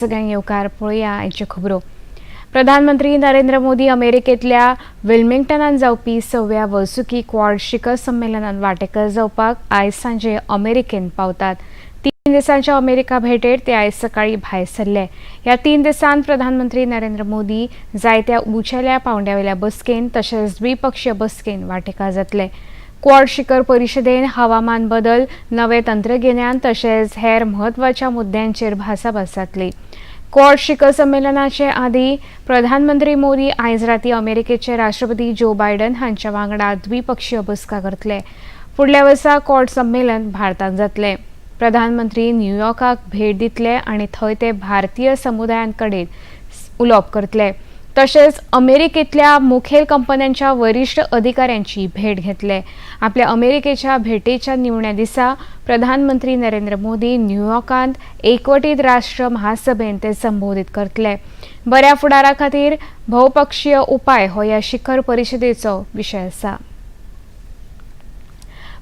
सगळ्यांक येवकार. पळोवया आयच्यो खबरो. प्रधानमंत्री नरेंद्र मोदी अमेरिकेंतल्या विल्मिंग्टनात जावपी 6व्या वर्सुकी क्वाड शिखर संमेलनात वांटेकार जावपाक आयज सांजे अमेरिकेंत पावतात. 3 दिसांच्या अमेरिका भेटेर ते आयज सकाळी भायर सरले. ह्या 3 दिसांत प्रधानमंत्री नरेंद्र मोदी जायत्या उंचेल्या पांवड्यावेल्या बसकेन तशेंच द्विपक्षीय बसकेन वांटेकार जातले. क्वाड शिखर परिशदेन हवामान बदल, नवे तंत्रगिन्यान तशेंच हेर म्हत्वाच्या मुद्द्यांचेर भासाभास जातली. क्वाड शिखर संमेलनाचे आदी प्रधानमंत्री मोदी आयज राती अमेरिकेचे राष्ट्रपती जो बायडन हांच्या वांगडा द्विपक्षीय बसका करतले. फुडल्या वर्सा क्वाड संमेलन भारतांत जातले. प्रधानमंत्री न्यूयॉर्काक भेट दितले आनी थंय ते भारतीय समुदायांकडेन उलोवप करतले, तशेंच अमेरिकेंतल्या मुखेल कंपन्यांच्या वरिश्ठ अधिकाऱ्यांची भेट घेतले. आपल्या अमेरिकेच्या भेटेच्या निमण्या दिसा प्रधानमंत्री नरेंद्र मोदी न्यूयॉर्कांत एकवटीत राष्ट्र महासभेन ते संबोधीत करतले. बऱ्या फुडारा खातीर भोवपक्षीय उपाय हो ह्या शिखर परिशदेचो विशय आसा.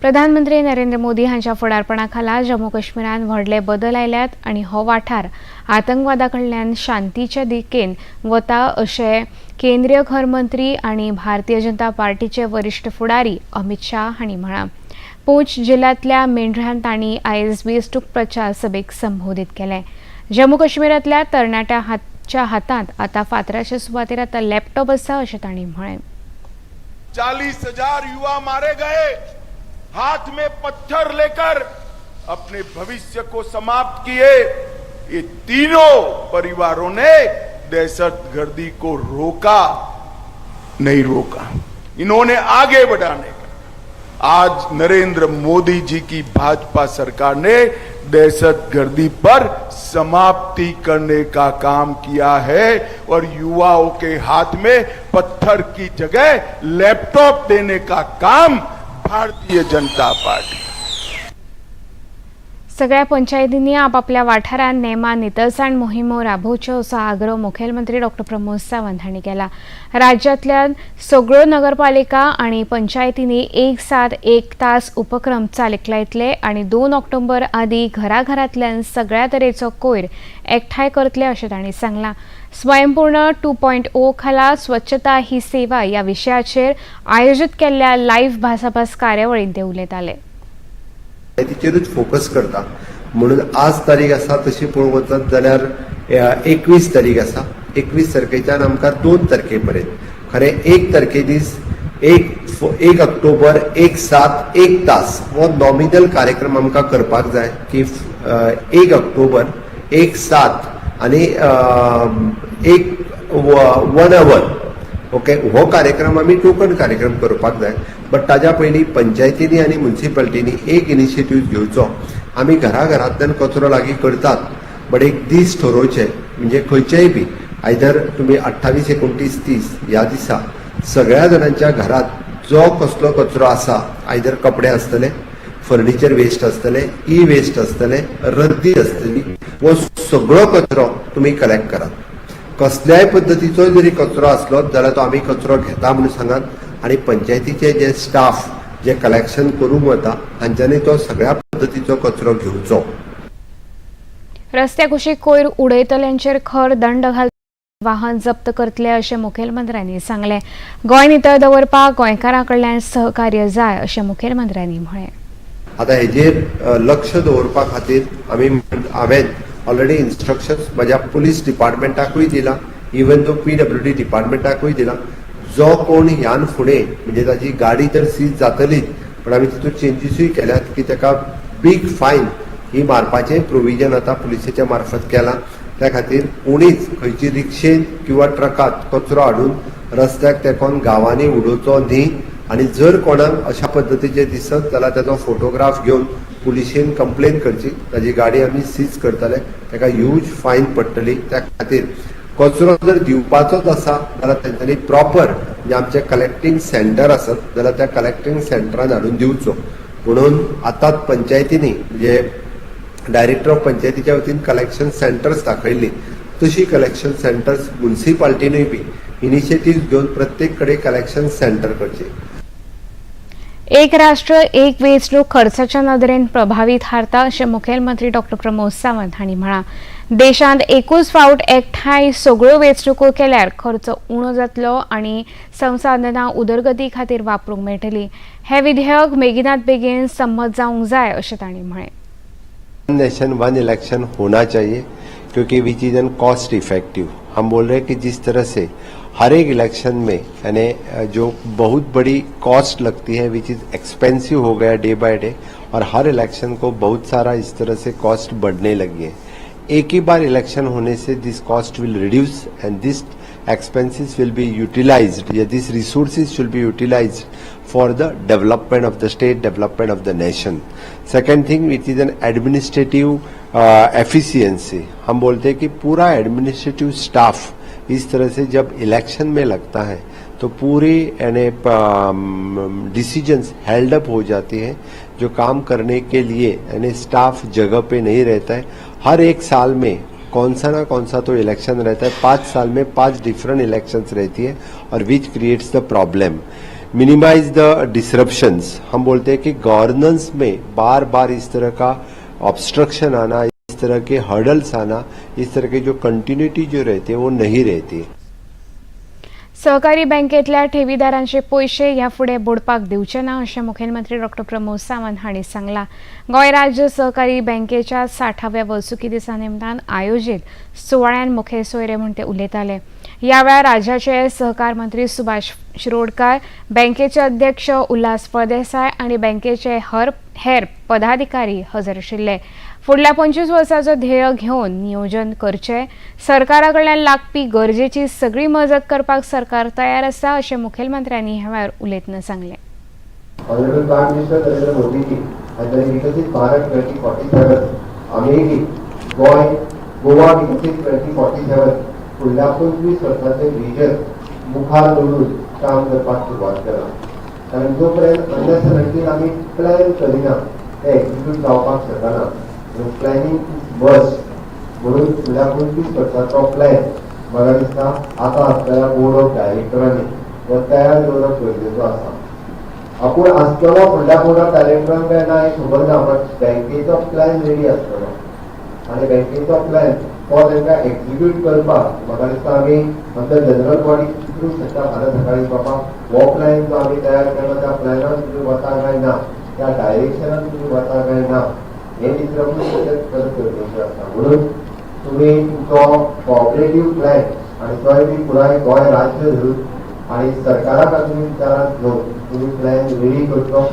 प्रधानमंत्री नरेंद्र मोदी हांच्या फुडारपणा खाला जम्मू काश्मीरांत व्हडले बदल आयल्यात आनी हो वाठार आतंकवादा कडल्यान शांतीच्या दिकेन वता, अशें केंद्रीय घर मंत्री आनी भारतीय जनता पार्टीचे वरिश्ठ फुडारी अमित शाह हांणी म्हळां. पूंछ जिल्ल्यांतल्या मेंढरान तांणी आयज वेंचणूक प्रचार सभेक संबोधीत केलें. जम्मू काश्मीरांतल्या तरणाट्या हातच्या हातांत आतां फातराच्या सुवातेर आतां लॅपटॉप आसा, अशें तांणी म्हळें. 40,000 युवा मारे गए, हाथ में पत्थर लेकर अपने भविष्य को समाप्त किए. ये तीनों परिवारों ने दहशतगर्दी को रोका नहीं, रोका इन्होंने आगे बढ़ाने का. आज नरेंद्र मोदी जी की भाजपा सरकार ने दहशतगर्दी पर समाप्ति करने का काम किया है और युवाओं के हाथ में पत्थर की जगह लैपटॉप देने का काम भारतीय जनता पार्टी. सगळ्या पंचायतींनी आपापल्या वाठारांत नेमान नितळसाण मोहिमो राबोवच्यो, असो आग्रो मुखेलमंत्री डॉक्टर प्रमोद सावंत हांणी केला. राज्यांतल्या सगळ्यो नगरपालिका आनी पंचायतींनी एक सात एक तास उपक्रम चालीक लायतले आनी 2 ऑक्टोबर आदी घराघरांतल्यान सगळ्या तरेचो कोयर एकठांय करतले, अशें तांणी सांगलां. स्वयंपूर्ण 2.0 खाला स्वच्छता ही सेवा ह्या विशयाचेर आयोजीत केल्ल्या लायव्ह भासाभास कार्यावळींत ते उलयताले. तिचेरूच फोकस करता. म्हणून आज तारीख आसा तशी पळोवंक वचत जाल्यार 21 तारीख आसा. 21 तारखेच्यान आमकां 2 तारखे पर्यंत, खरें 1 तारखे दीस 1 ऑक्टोबर 1-7 1 तास हो नॉमिनल कार्यक्रम आमकां करपाक जाय की 1 ऑक्टोबर 1-7 आनी एक वन our, ओके, हो कार्यक्रम आमी टोकन कार्यक्रम करपाक जाय. बट ताज्या पयलीं पंचायतींनी आनी मुन्सिपालिटींनी एक इनिशिएटीव घेवचो. आमी घराघरांतल्यान कचरो लागीं करतात, बट एक दीस ठरोवचे, म्हणजे खंयचेय बी आयदर तुमी 28, 29, 30 ह्या दिसा सगळ्या जाणांच्या घरात जो कसलो कचरो आसा, आयदर कपडे आसतले, फर्निचर वेस्ट आसतले, ई वेस्ट आसतले, रद्दी आसतली, हो सगळो कचरो तुमी कलेक्ट करात. कसल्याय पद्दतीचो जरी कचरो आसलो जाल्यार तो आमी कचरो घेता म्हणून सांगात आनी पंचायतीचे जे स्टाफ जे कलेक्शन करूंक वता हांच्यांनी तो सगळ्या पद्दतीचो कचरो घेवचो. रस्त्या कुशीक कोयर उडयतल्यांचेर खर दंड घाल, वाहन जप्त करतले, अशें मुखेलमंत्र्यांनी सांगलें. गोंय नितळ दवरपाक गोंयकारां कडल्यान सहकार्य जाय, अशें मुखेलमंत्र्यांनी म्हळें. आतां हेजेर लक्ष दवरपा खातीर हांवें ऑलरेडी इन्स्ट्रक्शन्स म्हज्या पुलीस डिपार्टमेंटाकूय दिला, इवन दो पीडब्ल्यूडी डिपार्टमेंटाकूय दिला. जो कोण ह्यान फुडें, म्हणजे ताजी गाडी तर सीज जातलीच, पण आमी तितून चेंजीसूय केल्यात की ताका बीग फायन ही मारपाचें प्रोविजन आतां पुलिसेच्या मार्फत केलां. त्या खातीर कोणीच खंयची रिक्षेन किंवा ट्रकात कचरो हाडून रस्त्याक तेंकोन गांवांनी उडोवचो न्ही आनी जर कोणाक अशा पद्दतीचे दिसत जाल्यार ताचो फोटोग्राफ घेवन पुलिशेन कंप्लेन करची. ताजी गाडी आमी सीज करतले, ताका ह्यूज फायन पडटली. त्या खातीर कचरो जर दिवपाचोच आसा जाल्यार तेंच्यांनी प्रॉपर म्हणजे आमचे कलेक्टींग सेंटर आसत जाल्यार त्या कलेक्टींग सेंटरान हाडून दिवचो. म्हणून आतांच पंचायतींनी, म्हणजे डायरेक्टर ऑफ पंचायतीच्या वतीन कलेक्शन सेंटर्स दाखयल्ली, तशी कलेक्शन सेंटर्स मुन्सिपाल्टीनूय बी इनिशिएटीव घेवन प्रत्येक कडेन कलेक्शन सेंटर करचे. एक राष्ट्र एक वेंचणूक खर्चाच्या नदरेन प्रभावी थारता अशें मुखेलमंत्री डॉक्टर प्रमोद सावंत हांणी म्हळां. देशांत एकूच फावट एकठांय सगळ्यो वेंचणुको केल्यार खर्च उणो जातलो आनी संसाधनां उदरगती खातीर वापरूंक मेळटली. हें विधेयक बेगिनात बेगीन संमत जावंक जाय अशें तांणी म्हळें. वन नेशन वन इलेक्शन होना चाहिए, क्योंकि which is an cost effective. हम बोल रहे हैं कि जिस तरह से हर एक इलेक्शन में यानी जो बहुत बड़ी कॉस्ट लगती है, which is expensive हो गया डे बाय डे, और हर इलेक्शन को बहुत सारा इस तरह से कॉस्ट बढ़ने लगी है. एक ही बार इलेक्शन होने से this cost will reduce and this expenses will be utilized या this resources should be utilized for the development of the state, development of the nation. Second thing, it is an administrative efficiency. हम बोलते हैं कि पूरा administrative staff इस तरह से जब election में लगता है तो पूरी यानी डिसीजंस हेल्ड अप हो जाती है. जो काम करने के लिए यानी स्टाफ जगह पे नहीं रहता है. हर एक साल में कौन सा ना कौन सा तो इलेक्शन रहता है. 5 साल में पांच डिफरेंट इलेक्शंस रहती है और which creates the problem. Minimize the disruptions. हम बोलते हैं कि गवर्नेंस में बार बार इस तरह का ऑब्स्ट्रक्शन आना, इस तरह के हर्डल्स आना, इस तरह की जो कंटिन्यूटी जो रहती है वो नहीं रहती है. सहकारी बँकेतल्या ठेवीदारांचे पयशे ह्या फुडें बुडपाक दिवचे ना अशें मुखेलमंत्री डॉक्टर प्रमोद सावंत हांणी सांगलां. गोंय राज्य सहकारी बँकेच्या 60व्या वर्सुकी दिसा निमतान आयोजीत सुवाळ्यान मुखेल सोयरे म्हूण ते उलयताले. ह्या वेळार राज्याचे सहकार मंत्री सुभाष शिरोडकार, बँकेचे अध्यक्ष उल्हास फळदेसाय आनी बँकेचे हर हेर पदाधिकारी हजर आशिल्ले. फुडल्या 25 वर्साचो ध्येय घेवन नियोजन करचें, सरकारा कडल्यान लागपी गरजेची सगळी मजत करपाक सरकार तयार आसा अशें मुखेलमंत्र्यांनी ह्या वेळार उलयतना सांगलें. Honourable prime minister Narendra Modi ji आणि विकसित भारत 2047, आम्ही गोंय गोवा विकसित 2047 फुडल्या 25 वर्साचें विजन मुखार दवरून काम करपाक सुरवात केला. कारण जो पर्यंत अनलेस अनटील आमी प्लॅन करिना, तें एक्झिक्यूट जावपाक शकना. Planning is must. म्हणून फुडल्या 25 वर्साचो प्लॅन म्हाका दिसता आतां आसतल्या बोर्ड ऑफ डायरेक्टरांनी हो तयार दवरप गरजेचो आसा. आपूण आसतलो फुडल्या बोर्ड ऑफ डायरेक्टरांक काय ना हें खबर ना, बट बँकेचो प्लॅन रेडी आसतलो आनी बँकेचो प्लॅन तो तांकां एक्झिक्यूट करपाक म्हाका दिसता आमी आमच्या जनरल बॉडी चिंतूंक शकता. फाल्यां सकाळीं बाबा हो प्लॅन जो आमी तयार केला, त्या प्लॅनान तुमी वता काय ना, त्या डायरेक्शनान तुमी वता काय ना, हें चित्रपूय तशेंच करप गरजेचें आसा. म्हणून तुमी तुमचो कॉपरेटीव प्लॅन आनी तोय बी पुराय गोंय राज्य धरून आनी सरकाराक तुमी विचारांत घेवन तुमी प्लॅन रेडी करचो.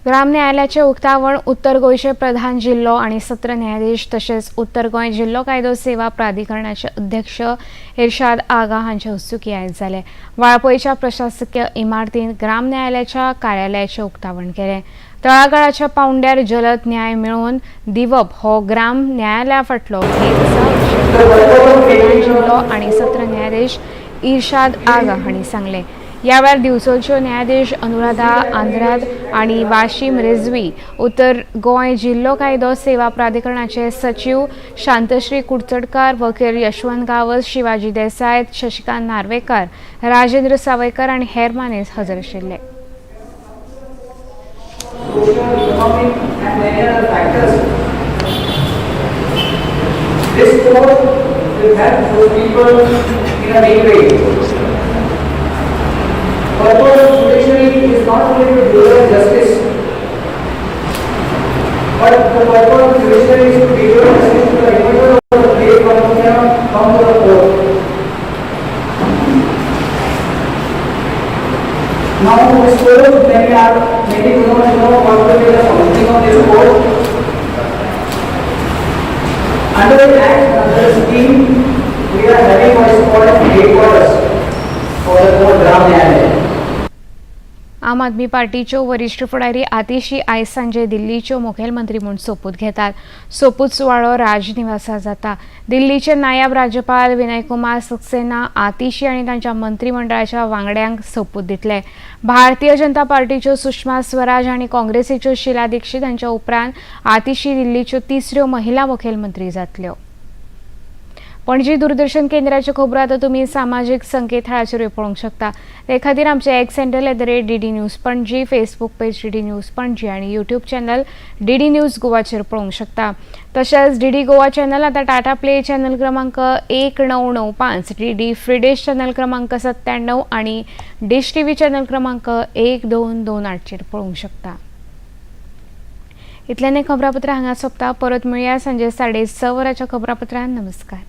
ग्राम न्यायालयाचें उक्तावण उत्तर गोंयचे प्रधान जिल्लो आनी सत्र न्यायाधीश तशेंच उत्तर गोंय जिल्लो कायदो सेवा प्राधिकरणाचे अध्यक्ष इर्शाद आगा हांचे हस्तुकीं आयज जालें. वाळपयच्या प्रशासकीय इमारतींत ग्राम न्यायालयाच्या कार्यालयाचें उक्तावण केलें. तळागाळाच्या पावंड्यार जलद न्याय मेळोवन दिवप हो ग्राम न्यायालया फाटलो हेत आसा अशें प्रधान जिल्लो आनी सत्र न्यायाधीश इर्शाद आगा हांणी सांगलें. ह्या वेळार दिवचलच्यो न्यायाधीश अनुराधा आंद्राद आनी वाशीम रिजवी, उत्तर गोंय जिल्लो कायदो सेवा प्राधिकरणाचे सचीव शांतश्री कुडचडकार, वकील यशवंत गांवस, शिवाजी देसाय, शशिकांत नार्वेकार, राजेंद्र सावयकर आनी हेर मानेस्त हजर आशिल्ले. Social, economic and many other factors. This court will help those people in a big way. Purpose of judiciary is not only to deliver justice, but the purpose of judiciary is to deliver justice to the individual of the place who cannot come to the court. Now this court, many do not know what will be the functioning of this court. Under the act, under the scheme, we are having what is called as headquarters for the court Gram Nyayalaya. आम आदमी पार्टीच्यो वरिश्ठ फुडारी आतिशी आयज सांजे दिल्लीच्यो मुखेलमंत्री म्हूण सोपूत घेतात. सोपूत सुवाळो राजनिवासार जाता. दिल्लीचे नायब राज्यपाल विनय कुमार सक्सेना आतिशी आनी तांच्या मंत्रीमंडळाच्या वांगड्यांक सोपूत दितले. भारतीय जनता पार्टीच्यो सुषमा स्वराज आनी काँग्रेसीच्यो शिला दीक्षित हांच्या उपरांत आतिशी दिल्लीच्यो तिसऱ्यो महिला मुखेलमंत्री जातल्यो. पणजी दूरदर्शन केंद्राच्यो खबरो आतां तुमी सामाजीक संकेतथळाचेरूय पळोवंक शकता. ते खातीर आमचे X handle @DDNews Panaji, Facebook page DD News Panaji आनी यूट्यूब चॅनल डीडी न्यूज गोवाचेर पळोवंक शकता. तशेंच डीडी गोवा चॅनल आतां टाटा प्ले चॅनल क्रमांक 1995, डीडी फ्रीडिश चॅनल क्रमांक 97 आनी डिश टीव्ही चॅनल क्रमांक 1228चेर पळोवंक शकता. इतल्यान खबरापत्र हांगा सोंपता. परत मेळया सांजे 6:30 वरांच्या खबरापत्रान. नमस्कार.